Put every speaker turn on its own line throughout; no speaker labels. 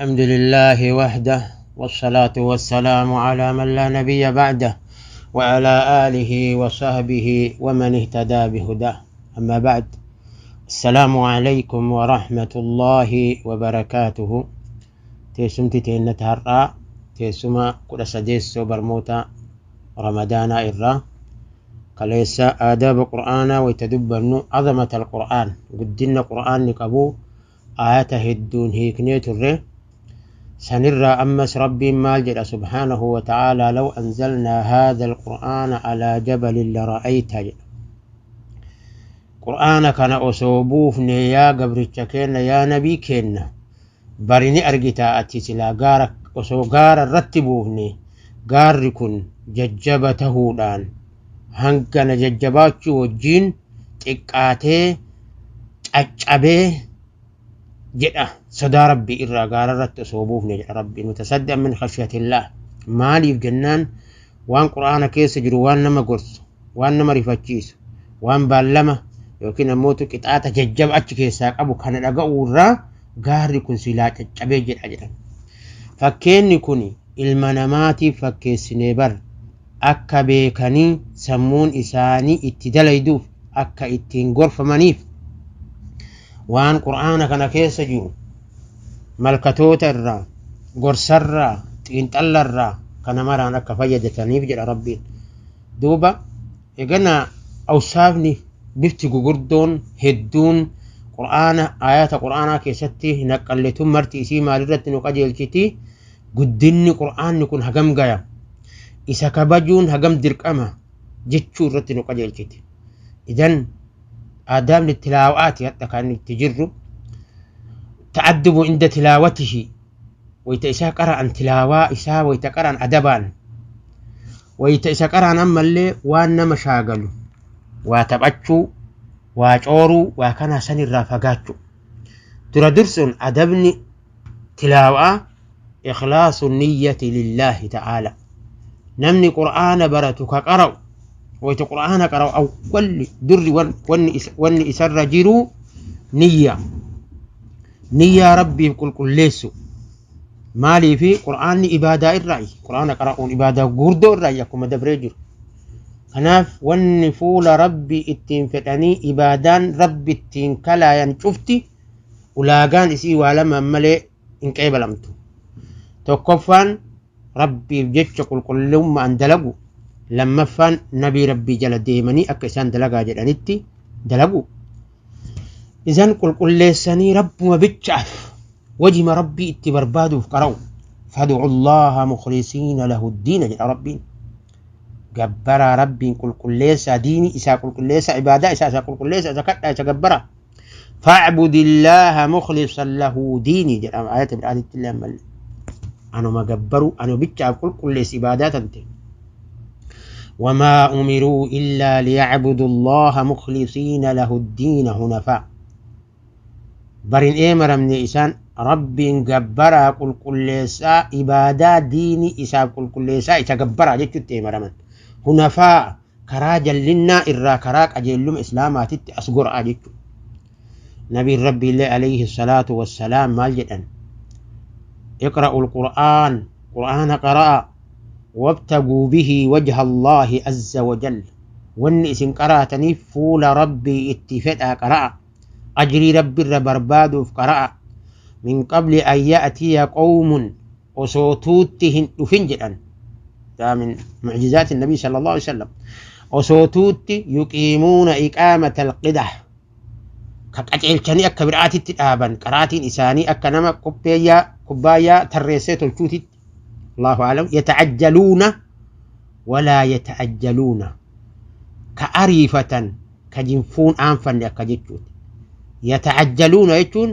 الحمد لله وحده، والصلاة والسلام على من لا نبي بعده، وعلى آله وصحبه ومن اهتدى بهداه. أما بعد، السلام عليكم ورحمة الله وبركاته. Teessumti teenna har'aa teessuma 18 barmoota Ramadaanaa irraa. Kaleessa aadaaba Qur'aanaa wayta dubbannu, عظمة القرآن, guddina Qur'aanni qabu aayata hedduun hiiknee turre. Sanirraa ammas Rabbiin maal jedha سبحانه وتعالى؟ لو أنزلنا هذا القرآن على جبل لرأيت jedha. Qur'aana kana osoo buufne, yaa gabricha keenna, yaa nabii keenna, bari ni argitaa ati silaa gaara, osoo gaara irratti buufne, gaarri kun jajjaba tahuudhaan hangana jajjabaachuu wajjiin xiqqaatee caccabee jedha. Sodaa Rabbii irraa gaara irratti osoo buufne jedha Rabbiin. متصدعا من خشية الله. Maaliif jennaan, waan Qur'aana keessa jiru, waan nama gorsu, waan nama rifachiisu, waan baallama yookiin ammootu qixaaxa jajjaba achi keessaa qabu kana dhaga'uu irraa gaarri kun silaa caccabee jedha jedhan. Fakkeenni kun ilma namaatiif fakkeessinee bar, akka beekanii sammuun isaanii itti dalayduuf, akka ittiin gorfamaniif. Waan Qur'aana kana keessa jiru malkatoota irraa, gorsarraa, xiinxallarraa kana maraan akka fayyadataniif jedha Rabbiin. Duuba egana awsaafni bifti gugurdoon hedduun Qur'aana, ayata Qur'aanaa keessatti naqqalletun marti isii maalirratti nu qajeelchiti? Guddinni Qur'aanni kun hagam gaya, isa kabajuun hagam dirqama jechuu irratti nu qajeelchiti. إذن aadaabni tilaawaati hadha kan itti jirru التأدب عند تلاوته, wayta isaa qara'an, tilaawaa isaa wayta qara'an, adabaan wayta isa qara'an. Ammallee waan nama shaagalu, waa taphachuu, waa cooruu, waa kanaa sanirraa fagaachuu. Dura dursuun adabni tilaawaa إخلاص النية لله تعالى. Namni Qur'aana baratu, ka qara'u, wayta Qur'aana qara'u awwalli durri wanni isarra jiru niyya, niyyaa Rabbiif qulqulleessu. Maaliifi? Qur'aanni ibaadaa irraayi. Qur'aana qara'uun ibaadaa gurguddoo irraayi, akkuma dabree jiru. Kanaaf wanni fuula Rabbi ittiin fedhanii ibaadaan Rabbi ittiin kalaayan cufti ulaagaan isii waa lamaan malee hin qeebalamtu. Tokkoffaan Rabbiif jecha qulqullummaan dalagu, lammaffaan nabii Rabbii jala deemanii akka isaan dalagaa jedhanitti dalagu. Isan qulqulleessanii Rabbuma bichaaf, wajima Rabbii itti barbaaduuf qara'u. فادعوا الله مخلصين له الدين jedha Rabbiin. Gabbaraa, Rabbiin qulqulleessaa, diinii isaa qulqulleessaa, ibaadaa isaa isa qulqulleessaa, isa kadhaa, isa gabbaraa. فاعبد الله مخلصا له ديني jedhama ayata biraatitti illee. Ammallee anuma gabbaru, anu bichaaf qulqulleessi ibaadaa tante. وما أمروا إلا ليعبدوا الله مخلصين له الدين حنفاء. Barin eemaramne isaan Rabbiin gabbaraa, qulqulleessaa, ibaadaa diinii isaaf qulqulleessaa, isa gabbaraa jechutti eemaraman. حنفاء, karaa jallinnaa irraa karaa qajeelluma Islaamaatitti as gora'a jechuudha. Nabiin Rabbi illee عليه الصلاة والسلام maal jedhan? اقرأوا القرآن, Qur'aana qara'a, وابتغوا به وجه الله عز وجل. Wanni isin qaraataniif fuula Rabbii itti fedhaa qara'a, ajrii Rabbi irra barbaaduuf qara'a. من قبل أن يأتي قوم, osoo tuutti hin dhufin jedhan. من معجزات النبي صلى الله عليه وسلم, osoo tuutti يقيمون إقامة القدح, ka qaceelchanii akka biraatitti dhaaban qaraatiin isaanii akka nama qopheeyyaa kubbaayyaa tarreessee tolchuutitti. الله أعلم. يتعجلون ولا يتعجلون, ka ariifatan, ka jinfuun aanfanne akka jechuuti. يتعجلون jechuun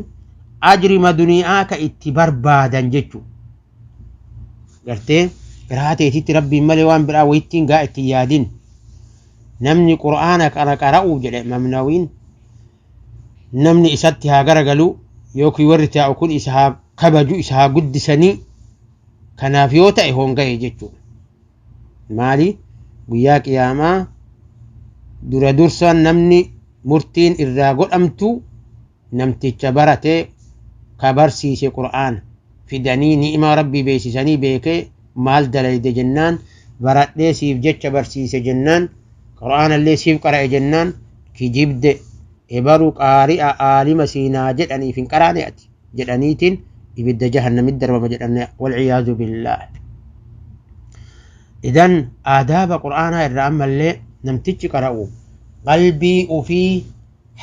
ajrima duniyaa ka itti barbaadan jechuu. Gartee biraateetitti Rabbiin malee waan biraa wayittiin gaa itti yaadin. Namni Qur'aana kana qara'u jedhe mamnawiin, namni isatti haa garagalu yookiin warri taa'u kun isa haa kabaju, isa haa guddisanii, kanaaf yoo ta'e honga'e jechuudha. Maali? Guyyaa Qiyaamaa dura dursaan namni murtiin irraa godhamtu namticha barate, ka barsiise Qur'aana. Fidanii ni'imaa Rabbii beeksisanii beekee maal dalayde jennaan, baradhee siif jecha barsiise jennaan, qur'aanallee siif qara'e jennaan, kijibde, ebaru qaari'a aalima siinaa jedhaniif hin qaraane ati jedhaniitiin ibidda jahannamitti darbama jedhan, walciyaazu billaah. Idan aadaaba qur'aanaa irraa ammallee namtichi qara'u qalbii ufii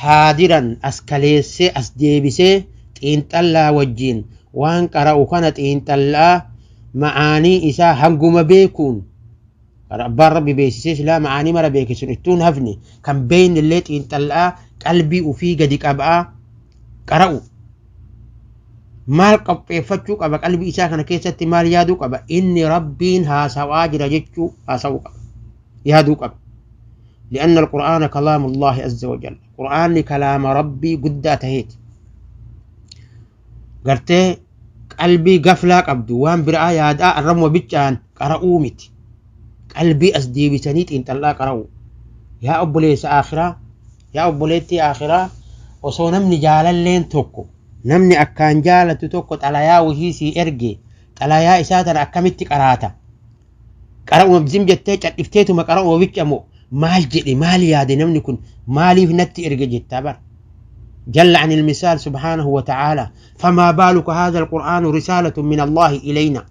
haadiran as kaleessee as deebisee xiinxallaa wajjiin waan qara'u kana xiinxallaa ma'aanii isaa hanguma beekuun, abbaan Rabbi beeksisee silaa ma'aanii mara beekisun ittuun hafne, kan beeyne illee xiinxallaa qalbii ufii gadi qabaa qara'u. Maal qopheeffachuu qaba? Qalbii isaa kana keessatti maal yaaduu qaba? Inni Rabbiin haasawaa jira jechuu haasawuu qaba, yaaduu qaba. لأن القرآن كلام الله عز وجل، قرآن كلام ربي قد تهيت قرتي qalbii gaflaa qabdu waan biraa yaadaa arrabuma bichaan qara'uu miti, qalbii as deebisanii xiinxallaa qara'u. Yaa obboleessa aakhiraa, yaa obboleettii aakhiraa, osoo namni jaalalleen tokko, namni akkaan jaalatu tokko xalayaa wahii sii erge, xalayaa isaa tana akkamitti qaraata? Qara'uma zim jettee cadhifteetuma qara'uma bicha moo maal jedhe, maal yaade namni kun, maaliif natti erge jettaa bara? جل عن المثال سبحانه وتعالى، فما بالك هذا القرآن رسالة من الله إلينا.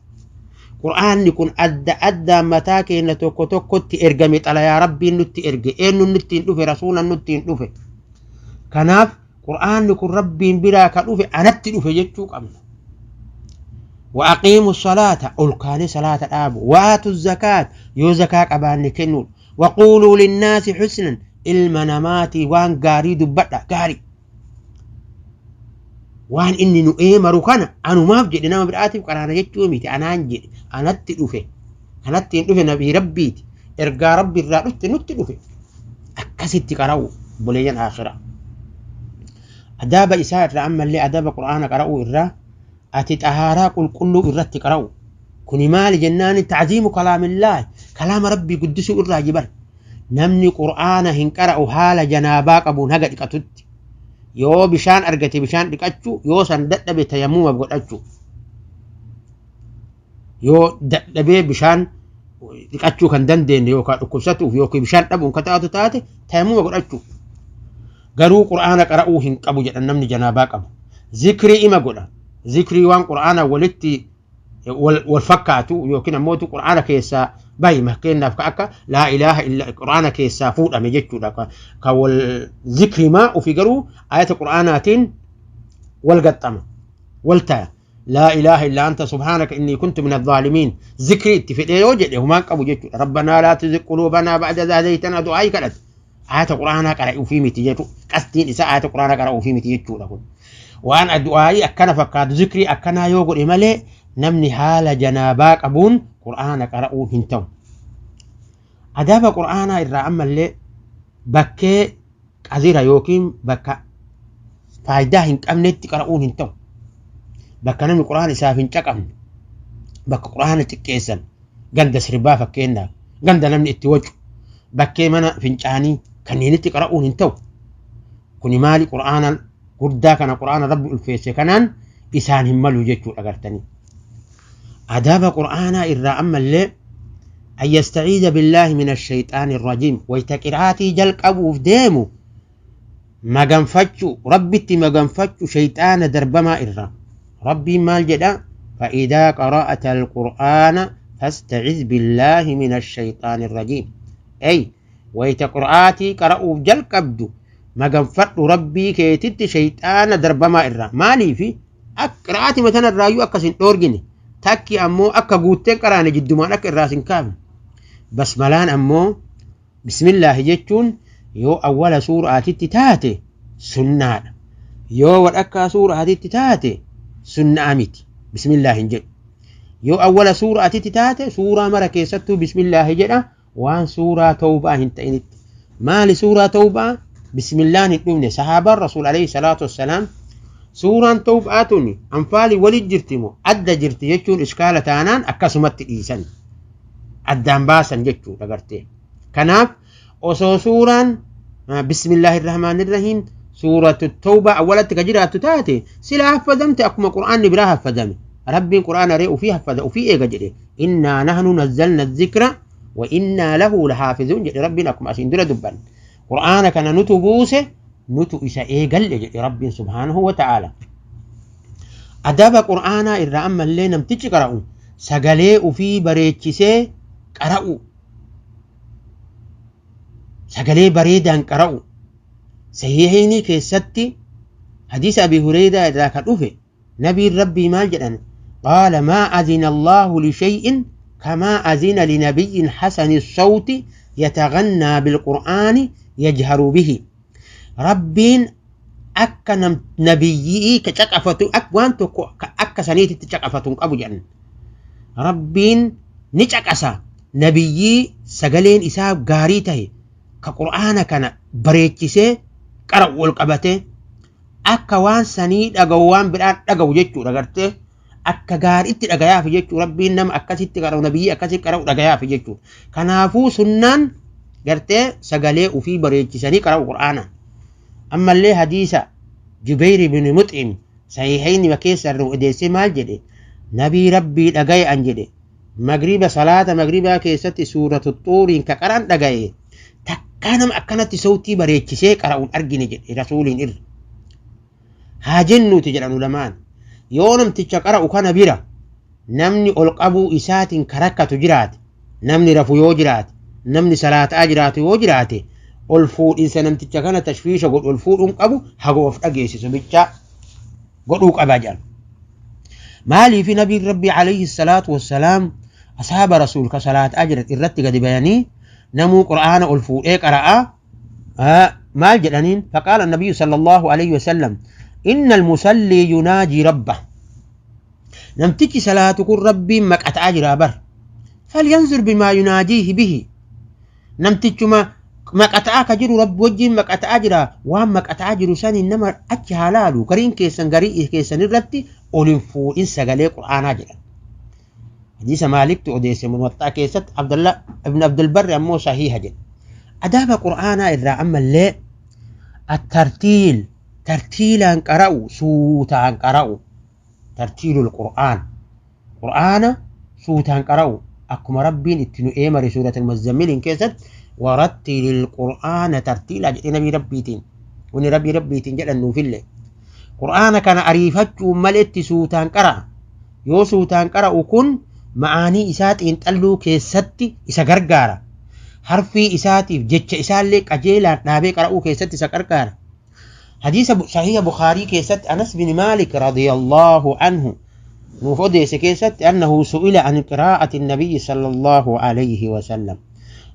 قرآن يكون أدى أدى متاك إن توكو توكو تإرجمت على يا ربي نتي إرجع إنه نتي ندفع رسولا نتي ندفع. كناف قرآن يكون ربي بلا كدفع أنا تدفع جتشوك أمنا. وأقيموا الصلاة ألقاني صلاة الآب، وآتوا الزكاة يو زكاة أبان كنون، وقولوا للناس حسنا ilma waan gaarii dubbadha. Gaarii waan inni nu eemaru kana anumaaf jedhe, nama biraatiif qaraana jechuu miti. Anaan jedhe, anatti dhufe, kanatti hin dhufe, nabii Rabbiiti, ergaa Rabbi irraa dhufte nutti dhufe. Akkasitti qara'u, obboleeyyan akhiraa. Adaaba isaa irraa ammallee, adaaba qur'aana qara'uu irraa, ati xahaaraa qulqulluu irratti qara'u. Kuni maali jennaani, ta'ziimu kalaamillaahi, kalaama Rabbii guddisuu irraa jibar. Namni qur'aana hin qara'u haala janaabaa qabuun haga dhiqatutti. Yoo bishaan argate bishaan dhiqachuu, yoo san dadhabe tayammuma godhachuu. Yoo dadhabee bishaan dhiqachuu kan dandeenye yookaan dhukkubsatuuf yookiin bishaan dhabuun ka taatu taate, tayammuma godhachuu. Garuu qur'aana qara'uu hin qabu jedhan namni janaabaa qabu. Zikrii ima godha, zikrii waan qur'aana walitti wal fakkaatu yookiin ammootu qur'aana keessaa bahi, fakkeenyaaf ka akka laa ilaaha illa qur'aana keessaa fuudhame jechuudha, ka wal zikrimaa ufi garuu ayata qur'aanaatiin wal gaxxama wal taya. Laa ilaaha illa anta subhaanaka innii kuntu min adh-dhaalimiin, zikrii itti fedhee yoo jedhe humaan qabu jechuudha. Rabbanaa laa tuzigh quluubanaa ba'da idh hadaytanaa, du'aayii kadhate, ayata qur'aanaa qara'uu fi miti jedhu. Qasdiin isaa ayata qur'aanaa qara'uu fi miti jechuudha. Kun waan du'aayii akkana fakkaatu, zikrii akkanaa yoo godhe malee namni haala janaabaa qabuun qur'aana qara'uu hin ta'u. Adaaba qur'aanaa irraa ammallee bakkee qazira yookiin bakka faayidaa hin qabnetti qara'uun hin ta'u. Bakka namni qur'aana isaaf hin caqabne, bakka qur'aana xiqqeessan, ganda sirbaa fakkeenyaaf, ganda namni itti wacu, bakkee mana fincaanii kanneenitti qara'uun hin ta'u. Kuni maali? Qur'aana guddaa kana, qur'aana Rabbi ulfeesse kanaan isaan hin malu jechuudha gartanii. Adaaba qur'aanaa irraa ammallee an yastaciiza billaahi min ashayxaani irrajiim. Wayta qiraatii jalqabuuf deemu maganfachuu, Rabbitti maganfachuu shayxaana darbamaa irraa. Rabbiin maal jedha? فإذا قرأت القرآن فاستعذ بالله من الشيطان الرجيم، أي wayta qur'aatii qara'uuf jalqabdu maganfadhu Rabbii keetitti shayxaana darbamaa irraa. Maaliifi? Qira'aatii matana irraayyuu akkas hin dhoorgine takki ammoo akka guutteen qaraane jiddumaan akka irraa sin kaafne. Basmalaan ammoo bismillaahi jechuun yoo awwala suuraatitti taate sunnaadha, yoo wadhakkaa suuraatitti taate sunnaa miti, bismillaahi hin jedhu. Yoo awwala suuraatitti taate suuraa mara keessattuu bismillaahi jedha, waan suuraa tawbaa hin ta'initti. Maali suuraa tawbaa bismillaan hin dhufne? Sahaabaan Rasuul alayhi salaatu wassalaam suuraan tawbaa tuni anfaalii walit jirti moo adda jirti jechuun iskaala taanaan akkasumatti dhiisan, addaan baasan jechuudha gartee. Kanaaf osoo suuraan bismillaahi irrahmaani irrahiim suuratu tawbaa awwalatti ka jiraattu taate sila haffadamte akkuma qur'aanni biraa haffadame. Rabbiin qur'aana ree ufii haffaza, ufii eega jedhe. Innaa nahnu nazzalna dhikra wa innaa lahu lahaafizuun jedhe Rabbiin, akkuma asiin dura dubbanne. Qur'aana kana nutu buuse, nutu isa eegalle jedhe Rabbiin subhaanahu wa ta'aala. Adaba qur'aanaa irraa ammallee namtichi qara'u sagalee ufii bareechisee qara'u, sagalee bareedaan qara'u. Sahihaynii keessatti hadiisa Abi Hureyraa irraa ka dhufe, nabiin Rabbii maal jedhan? Qaala: maa azina Allaahu lishay'in kamaa azina linabiyyin hasani sawti yatagannaa bilqur'aani yajharu bihi. Rabbiin akka nabiyyii ka caqafatu, waan tokko akka saniititti caqafatu hin qabu jedhan. Rabbiin ni caqasa nabiyyii sagaleen isaa gaarii tahe, ka qur'aana kana bareechisee qara'u, ol qabatee akka waan sanii dhaga'u waan biraan dhaga'u jechuudha. Gartee akka gaariitti dhagayaafi jechuu. Rabbiin nama akkasitti qara'u, nabiyyii akkasitti qara'u dhagayaafi jechuudha. Kanaafuu sunnaan gartee sagalee ufii bareechisanii qara'u qur'aana. Ammallee hadiisa Jubayr ibn Mux'im Sahiihayni keessa irra odeessee maal jedhe? Nabii Rabbii dhagaye an jedhe, magriba, salaata magribaa keessatti suuratu Xuuriin ka qara'an dhagaye, takkaa nama akkanatti sawtii bareechisee qara'uun argine jedhe rasuuliin irra. Haa jennuuti jedhan ulamaan, yoo namticha qara'u kana bira namni ol qabuu isaatiin ka rakkatu jiraate, namni rafu yoo jiraate, namni salaataa jiraatu yoo jiraate, ol fuudhinsa namticha kana tashwiisha godhu ol fuudhuun qabu, hago of dhageessisu bichaa godhuu qaba jedhan. Maaliifi nabiin Rabbii alayhi salaatu wassalaam ashaaba rasuul ka salaataa jiran irratti gadi bayanii namuu qur'aana ol fuudhee qara'aa maal jedhaniin? Faqaala nabiyyu sallallahu alayhi wasallam: inna almusallii yunaajii rabbah. Namtichi salaatu kun Rabbiin maqataa jira bar. Falyanzur bimaa yunaajiihi bihi. Namtichuma maqataa ka jiru Rabbi wajjiin maqataa jira, waan maqataa jiru saniin nama achi haa laalu. Gariin keessan garii keessan irratti ol hin fuudhin sagalee qur'aanaa jedhan. Hadiisa Maaliktu odeesse Muwaxxaa keessatti, Abdullah ibn Abdulbarri ammoo sahiha jedhe. Adaaba qur'aanaa irraa ammallee attartiil, tartiilaan qara'u, suutaan qara'u. Tartiilul qur'aan, qur'aana suutaan qara'u, akkuma Rabbiin itti nu eemare suuratul Muzammiliin keessatti, warattilil qur'aana tartiilaa jedhee nabii Rabbiitiin. Wani rabbii Rabbiitiin jedhan nuufillee qur'aana kana ariifachuu maletti suutaan qara'a. Yoo suutaan qara'u kun ma'aanii isaa xiinxalluu keessatti isa gargaara. Harfii isaatiif jecha isaallee qajeelaan dhaabee qara'uu keessatti isa gargaara. Hadiisa sahiha Bukaarii keessatti Anas bin Maalik radiyallahu anhu nuuf odeesse keessatti, annahu su'ila an qiraa'ati nabiyyi sallallahu alayhi wasallam,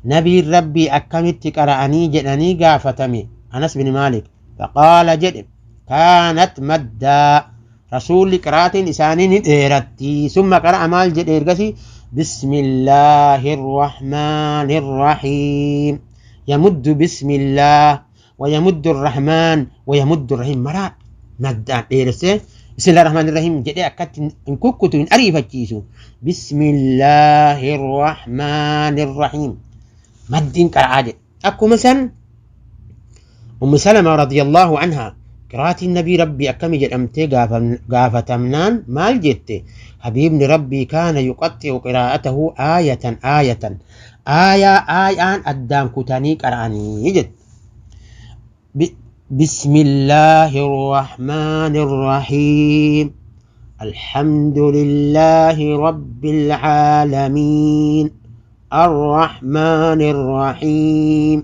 nabiin Rabbii akkamitti qara'anii jedhanii gaafatame Anas bin Maalik. Faqaala jedhe: kaanat maddaa, rasuulli qiraatiin isaanii ni dheeratti. Summa qara'a, maal jedhe ergasi? Bismillaahi irrahmaani irrahiim, yamuddu bismillaah ويمد الرحمن ويمد الرحيم مرا maddaan dheeressee بسم الله الرحمن الرحيم jedhee akkatti hin kukkutu, hin ariifachiisu. بسم الله الرحمن الرحيم maddiin qara'aa jedhe. Akkuma san Ummu Salama رضي الله عنها qiraatiin nabii Rabbii akkami jedhamtee gaafatamnaan maal jette? Habiibni Rabbii كان يقطع قراءته آية آية, aayaa aayaan addaan kutanii qara'anii jette. بسم الله الرحمن الرحيم، الحمد لله رب العالمين، الرحمن الرحيم،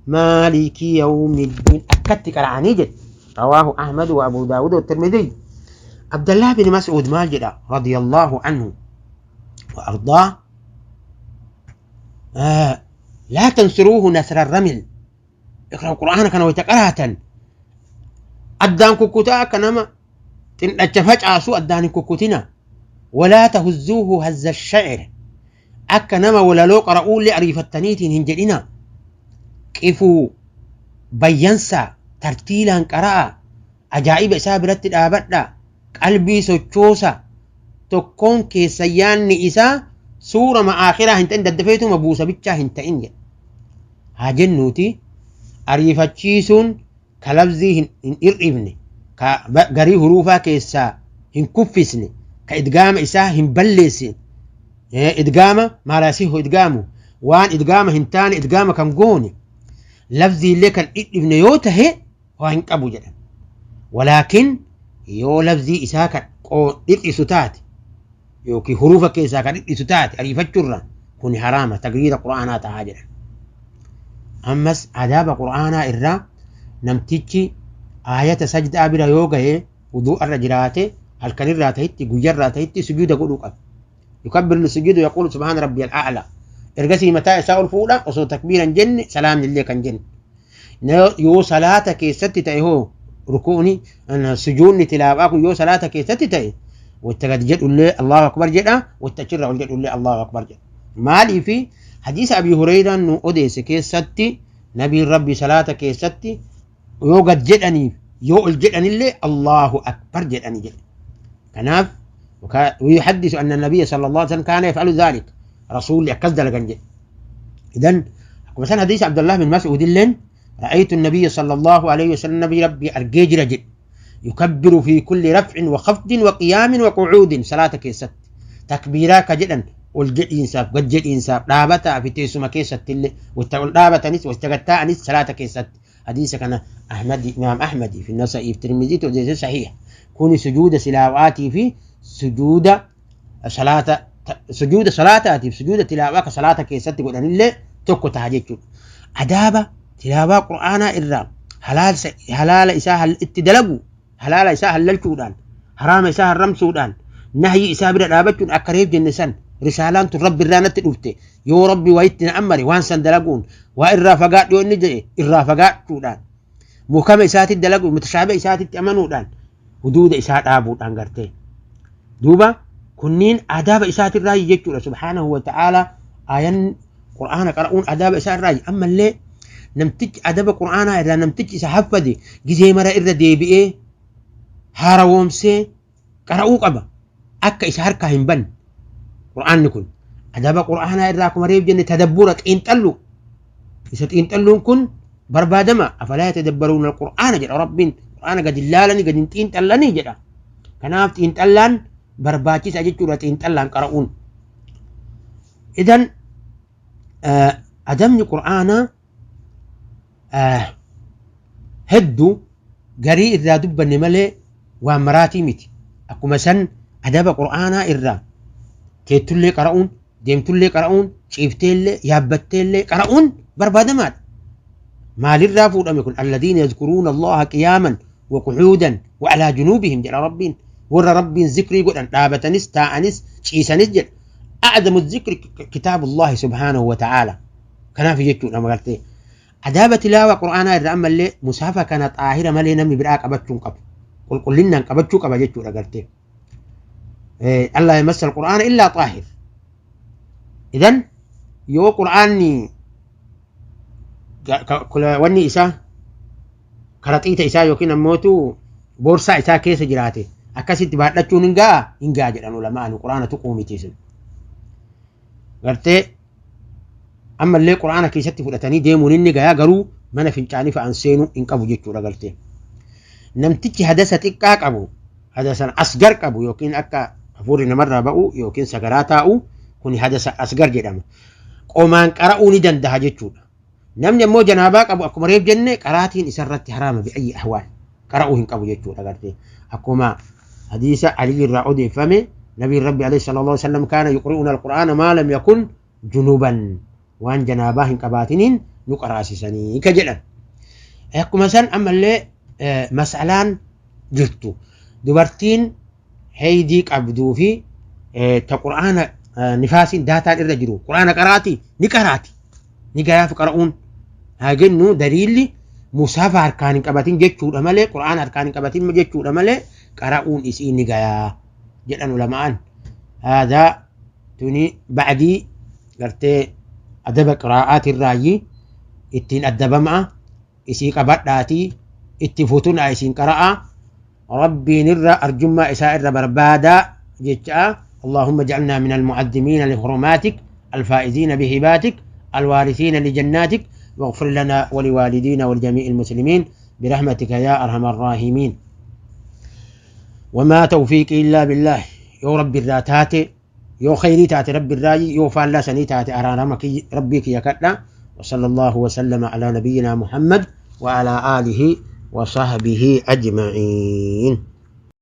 مالك يوم الدين, akkatti qara'anii jedhe. رواه أحمد وأبو داود والترمذي. عبد الله بن مسعود maal jedha رضي الله عنه وأرضاه؟ لا تنثروه نثر الرمل. اقرأ القرآن kana wayta qaraatan addaan kukkutaa akka nama xindhacha facaasu addaan hin kukkutina. ولا تهزوه هز الشعر, akka nama walaloo qara'uullee ariifattaniitiin hin jedhina. Qifuu bayyansa, tartiilaan qara'a, ajaa'iba isaa biratti dhaabadha, qalbii sochoosa. Tokkoon keessa yaanni isaa suura ma'aakiraa hin ta'in, daddafeetuma buusa bichaa hin ta'in jedha. Haa jennuuti, ariifachiisuun ka labzii hin hir'ifne, ka garii huruufaa keessaa hin kuffisne. Ka idgaama isaa hin balleessin, idgaama maa laa yasihu idgaamu, waan idgaama hin taane idgaama kan goone, lafziillee kan dhidhibne yoo tahe waa hin qabu jedhan. Walaakin yoo lafzii isaa kan dhidhisu taate yookiin hurufa keessaa kan dhidhisu taate ariifachuurra, kun haraama, tagriira qur'aanaa tahaa jedhan. Ammas adaaba qur'aanaa irraa namtichi aayata sajdaa bira yoo gahe, wuduu'arra jiraate, halkanirraa tahitti guyyarraa tahitti, sujuuda godhuu qaba. Yukabbiru lisujuudu, yaquulu subhaana rabbiyal a'laa. Ergasii mataa isaa ol fuudha osoo takbiira hin jenne, salaamni illee kan jenne. Yoo salaata keessatti ta'e hoo, rukuuni sujuudni tilaawaa kun yoo salaata keessatti ta'e, wanta gad jedhullee Allahu akbar jedha, wanta achirraa ol jedhullee Allahu akbar jedha. Maaliifi? Hadiisa Abii Hureyraan nu odeesse keessatti nabiin Rabbi salaata keessatti yoo gad jedhaniif yoo ol jedhanillee Allahu akbar jedhani jedhe. Kanaaf ويحدث أن النبي صلى الله عليه وسلم كان يفعل ذلك، رسول akkas dalagan jedhe. إذن مثلا حديث عبد الله بن مسعود اللين، رأيت النبي صلى الله عليه وسلم، نبي ربي argee jira jedhe، يكبر في كل رفع وخفض وقيام وقعود. صلاة keessatti takbiiraa ka jedhan ol jedhiinsaaf, gad jedhiinsaaf, dhaabataa fi teessuma keessatti illee, wanta ol dhaabatanis wanta gad taa'anis salaata keessatti. Hadiisa kana Ahmadi, Imaam Ahmadi fi Nasa'ii fi Tirmiziitu odeesse, sahiha. Kuni sujuuda silaawaatii fi sujuuda salaata, sujuuda salaataatiif sujuuda tilaawaa ka salaata keessatti godhanillee tokko ta'a jechuudha. Adaaba tilaawaa qur'aanaa irraa halaala isaa itti dalagu, halaala isaa hallalchuudhaan, haraama isaa harramsuudhaan, nahyi isaa bira dhaabachuun, akka reef jenne san, risaalaan tun Rabbi irraa natti dhufte, yoo Rabbi waa itti na ammare waan san dalaguun, waa irraa fagaadhu yoo inni jedhe irraa fagaachuudhaan, mukama isaatitti dalagu, mutashaaba isaatitti amanuudhaan, huduuda isaa dhaabuudhaan gartee. Duuba kunniin adaaba isaatirraa jechuudha subhaanahu wa ta'aalaa. Ayan qur'aana qara'uun adaaba isaa irraa. Ammallee namtichi adaba qur'aanaa irraa namtichi isa haffade gizee mara irra deebi'ee haarawoomsee qara'uu qaba, akka isa harkaa hin banne qur'aanni kun. Adaba qur'aanaa irraa akkuma reef jenne tadabbura, xiinxallu. Isa xiinxalluun kun barbaadama. Afalaa yatadabbaruuna alqur'aana jedha Rabbiin. Qur'aana gadi laalanii gadi hin xiinxallanii jedha. Kanaaf xiinxallaan barbaachisa jechuudha, xiinxallaan qara'uun. Idan adabni qur'aanaa hedduu, garii irraa dubbanne malee waan maraatii miti. Akkuma san adaba qur'aanaa irraa teettullee qara'uun, deemtullee qara'uun, ciifteellee yaabbatteellee qara'uun barbaadamaadha. Maalirraa fuudhame kun? Alladiina yazkuruuna Allaha qiyaaman wa qu'uudan wa alaa junuubihim jedha Rabbiin. Warra Rabbiin zikrii godhan dhaabatanis taa'anis ciisanis jedha. A'zamu zikri kitaabullahi subhaanahu wa ta'aala. Kanaaf jechuudha magartee. Adaaba tilaawa qur'aanaa irra ammallee musaafa kana xaahira malee namni biraa qabachuu hin qabu. Qulqullinnaan qabachuu qaba jechuudha gartee. Allaa yamassa alqur'aana illaa xaahir. Idan yoo qur'aanni wanni isaa karaxiita isaa yookiin ammootu boorsaa isaa keessa jiraate akkasitti baadhachuun hin ga'a, hin ga'a jedhan ulamaan, qur'aana tuquu miti sun. Gartee ammallee qur'aana keessatti fudhatanii deemuun inni gayaa, garuu mana fincaanii fa'aan seenuu hin qabu jechuudha gartee. Namtichi hadasa xiqqaa qabu, hadasan asgar qabu, yookiin akka hafuurri namarraa ba'u yookiin sagaraa taa'u, kun hadasa asgar jedhama. Qomaan qara'uu ni danda'a jechuudha. Namni ammoo janaabaa qabu, akkuma reef jenne, qaraatiin isarratti haraama, bi'ayyi ahwaal qara'uu hin qabu jechuudha gartee. Akkuma hadiisa Ali irraa odeeffame, nabiin Rabbi alayhi sallallahu alaihi wasallam kaana yuqri'una alqur'aana maa lam yakun junuban, waan janaabaa hin qabaatiniin nu qaraasisanii ka jedhan. Akkuma san ammallee mas'alaan jirtu, dubartiin heydii qabduu fi ta qur'aana nifaasiin daataan irra jiru qur'aana qaraati, ni qaraati, ni gayaaf qara'uun haa jennu. Daliilli musaafa harkaan hin qabatin jechuudha malee, qur'aana harkaan hin qabatin jechuudha malee, qara'uun isii ni gayaa jedhan ulamaan. Haadaa tuni ba'dii gartee adaba qiraa'aatirraayyi ittiin addabamaa isii qabadhaatii itti futunaa isiin qara'aa, Rabbiin irra arjummaa isaa irra barbaadaa jecha. اللهم اجعلنا من المعظمين لحرماتك، الفائزين بهباتك، الوارثين لجناتك، واغفر لنا ولوالدينا ولجميع المسلمين برحمتك يا أرحم الراحمين. وما توفيقي إلا بالله. Yoo Rabbi irraa taate, yoo khayrii taate Rabbi irraa, yoo faallaa sanii taate araarama Rabbii kiyya kadha. وصلى الله وسلم على نبينا محمد وعلى آله وصحبه أجمعين.